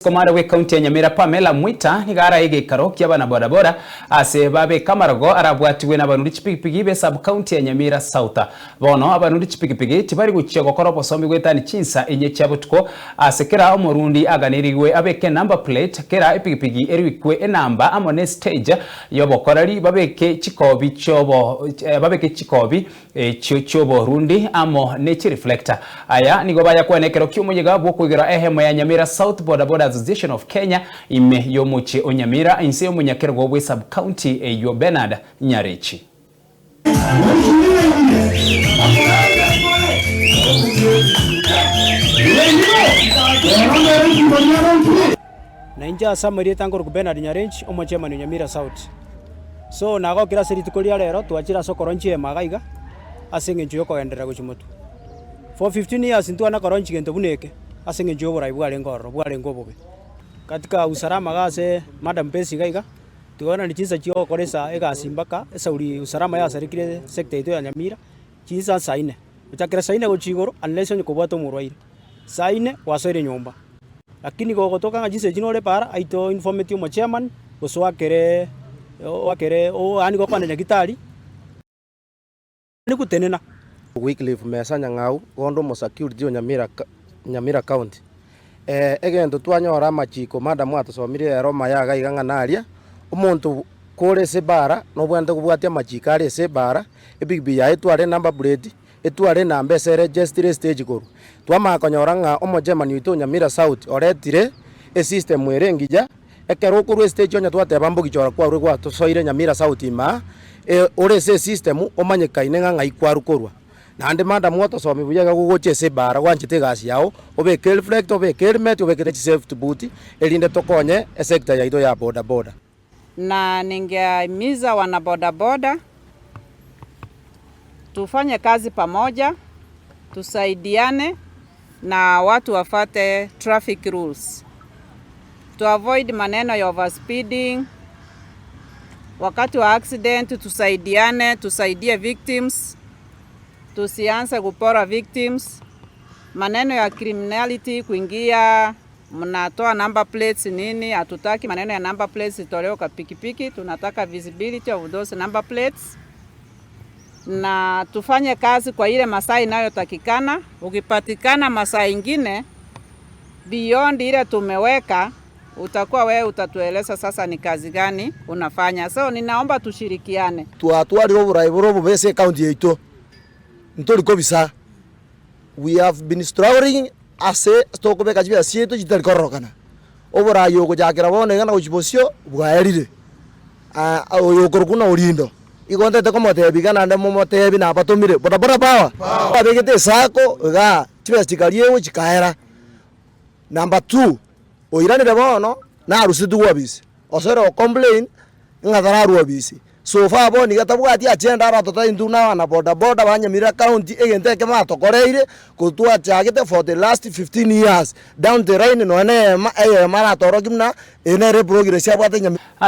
Komanda bw'ecounty ya Nyamira Pamela Mwita nigo arae egeikaro ki'abanabodaboda ase babeke amarogo arabwatigwe nabanuri chipigipigi be sub-county ya Nyamira South. Bono abanuri chipigipigi tibari gochia gokora obosombi goetania chinsa inye chia botuko ase kera omorundi aganerigwe abeke enumber plate kera epigipigi erikwe enamba amo ne stage yobokoreri babeke chikobi chiobo babeke chikobi echio chi'oborundi amo ne chireflector. Aya nigo bayakwana ekero ki'omoyega bw'okoigora ehema ya Nyamira South Boda Boda Association of Kenya ime y'omochie o Nyamira inse y'omonyakerogo bwe sub-county eyio Bernard Nyarechi. Na inche ase amarieta nkorokwa Bernard Nyarenchi, omochairman o Nyamira South. So nagokire ase rituko ria rero twachire ase okoronchia ema iga iga, ase eng'encho ya okogenderera gochia motwe. For 15 years ntwana koronchia gento buna eke, ase eng'encho ya oborai bwarenge ororo, bwarenge obobe. Katika usalama iga ase madam base iga iga, tigoenani chinsa chia ogokora esa egasi mpaka esauri usalama yasarekire sector yaito ya Nyamira, chinsa saa nne. Gochakera saa nne gochia igoro unless onye kobwate omorwaire, saa nne gwasoire nyomba. Lakini gogotoka ng'a chinsa echi nore para, aito informeti omochairman, gose oakere oakere yaani gokwana nyagetari, gotenena. Wycliffe Mesa Nyang'au, bondo omosecurity o Nyamira Nyamira County. Egento twanyora amachiko madam atosomirie ero maya iga iga ng'a naria, omonto kore ase ebara nobwenerete kobwatia amachiko are ase ebara, epikipiki yaye etware enumber plate, etware enamba ase eregestire estage korwa. Twamanya konyora ng'a omochairman oito o Nyamira South oretire esystem ere engiya, ekero okorwa estage onye twateba mbogichora kwarure gwatosoire Nyamira South ime aa, ore ase esystem omanyekaine ng'a ng'ai kwarwa korwa. Naende madam otosomi buya iga gogocha ase ebara gwanchete egasi yago, obeke reflector, obeke helmet, obeke ne chisafety boot, erinde tokonye esector yaito ya bodaboda. Na ningehimiza wanabodaboda tufanye kazi pamoja, tusaidiane na watu wafate traffic rules. To avoid maneno ya overspeeding, wakati wa accident tusaidiane, tusaidie victims, tusianze kupora victims, maneno ya criminality kuingia mnatoa number plates nini, hatutaki maneno ya number plates itolewe kwa pikipiki, tunataka visibility of those number plates na tufanye kazi kwa ile masaa inayotakikana. Ukipatikana masaa ingine beyond ile tumeweka, utakuwa wewe utatueleza sasa ni kazi gani unafanya. So ninaomba tushirikiane. Twatwarire oborai bore obobe ase ecounty yaito, ntori kobisa, we have been struggling ase tokobeka chibesa chiaito chitari kororokana. Oborai ogochakera bono iga na gochia bosio bwaerire, oyo okorokwa buna Orindo, igo ntagete komotebia iga naende momotebie nabatomire, bodaboda power, babegete esako igaa, chibesa chikariegwa chikaera. Number two, oiranire bono narusetigwe obisi, osoire go complain ng'a tararwa obisi. So far bono iga tabwati agenda aratotebie intwe buna abana boda boda ba Nyamira county egento ekemo atokoreire korwa twachagete for the last 15 years down the line nonya na eyemo eyemo aratorokie buna eye nere eprogress abwate Nyamira. Ase.